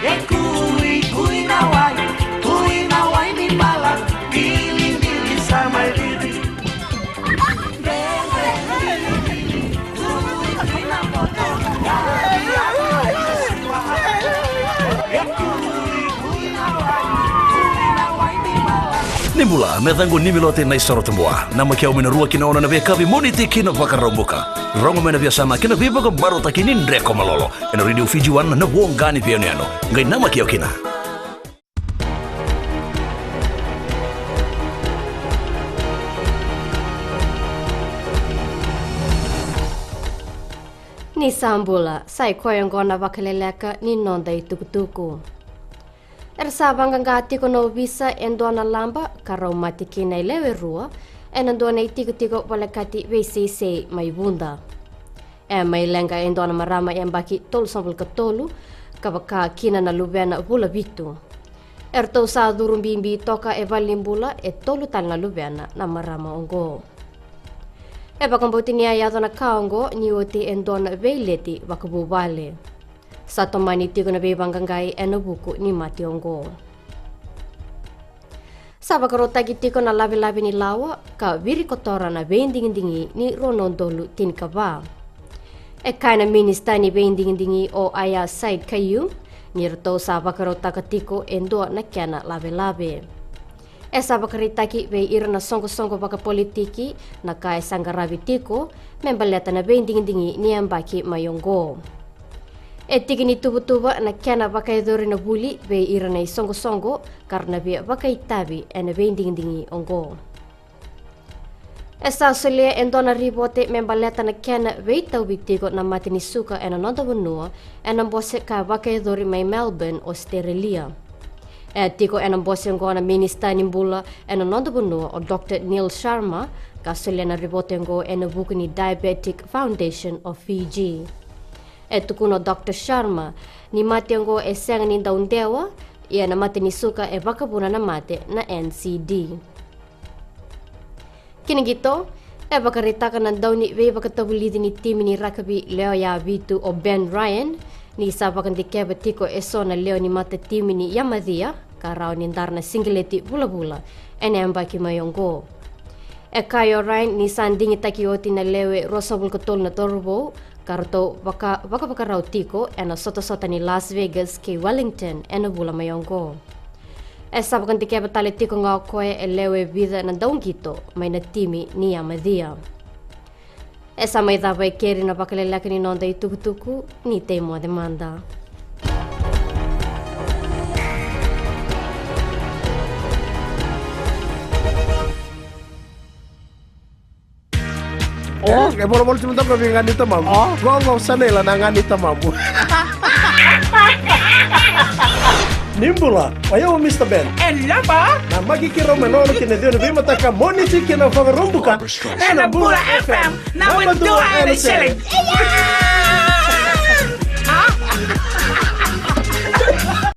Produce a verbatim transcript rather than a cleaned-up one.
E kui, kui na wai, kui na wai ni mala, bili, bili sa mai riri. Ni bula, me caqu ni milote na isoro tabua. Na makiau mai na rua ki na ono na veikavi Moniti ki na Vakaraubuka. Rogo mai na veiyasana kei na veivakamarautaki ni dreko malolo. Ena Radio Fiji One na voqa ni veiyanuyanu. Qai namaki au kina. Ni sa bula, sa i koya oqo na vakaleleka ni noda itukutuku. Era sa vaqaqa tiko na ovisa e dua na laba ka rau mate kina e lewe rua ena dua na itikotiko volekati veiseisei mai Vuda. E mai leqa e dua na marama yabaki tolusagavulu ka tolu ka vaka kina na luvena vula vitu. Eratou sa curu bibi toka e valenibula e tolu tale na luvena na marama oqo. E vakabauti ni a yaco na ka oqo ni oti e dua na veileti vakavuvale. Sa tomani tiko na veivaqaqai ena vuku ni mate oqo. Sa vakarautaki tiko na lavelave ni lawa ka virikotora na veidigidigi ni rua na udolu tinikava. E kaya na minisita ni veidigidigi o Aiyaz Sayed-Khaiyum ni ratou sa vakarautaka tiko e dua na kena lavelave. E sa vakaraitaki vei ira na soqosoqo vakapolitiki na ka e sa qaravi tiko me baleta na veidigidigi ni yabaki mai oqo. E tiki ni tuvatuva na kena vakayacori na vuli vei ira na isoqosoqo ka ra na via vakaitavi ena veidigidigi oqo. E sa solia e dua na ripote me baleta na kena veitauvi tiko na mate ni suka ena noda vanua ena bose ka vakayacori mai Melbourne, Ositerelia. E tiko ena bose oqo na minisita ni bula ena noda vanua o Dr Neil Sharma ka solia na ripote oqo ena vuku ni Diabetic Foundation of Fiji. E tukuna o Dr Sharma ni mate oqo e sega ni dau dewa, ia na mate ni suka e vakavuna na mate na N C D. Kina qito, e vakaraitaka na dauniveivakatavulici ni timi ni rakavi lewe ya vitu o Ben Ryan ni sa vakadikeva tiko e so na lewe ni matatimi ni Yamacia ka rawa ni dara na sigileti vulavula ena yabaki mai oqo. E kaya o Ryan ni sa digitaki oti na lewe ruasagavulu ka tolu na cauravou ka ratou vaka, vakavakarau tiko ena sotasota ni Las Vegas kei Wellington ena vula mai oqo. E sa vakadikeva tale tiko ga o koya e lewe vica na dauqito mai na timi ni Yamacia. E sa mai cava e keri na vakaleleka ni noda itukutuku, ni tei moce mada. O, e volavola tiko mada ga vei ga ni tamamu. O. Gogosana ila na ga ni tamamu. Ni bula, o yau o Mister Ben. E laba. Na maki kirau me lolo ki na ciwa ni veimataka Moniti ki na Vakaraubuka. Ena Bula F M, naba dua ena sele.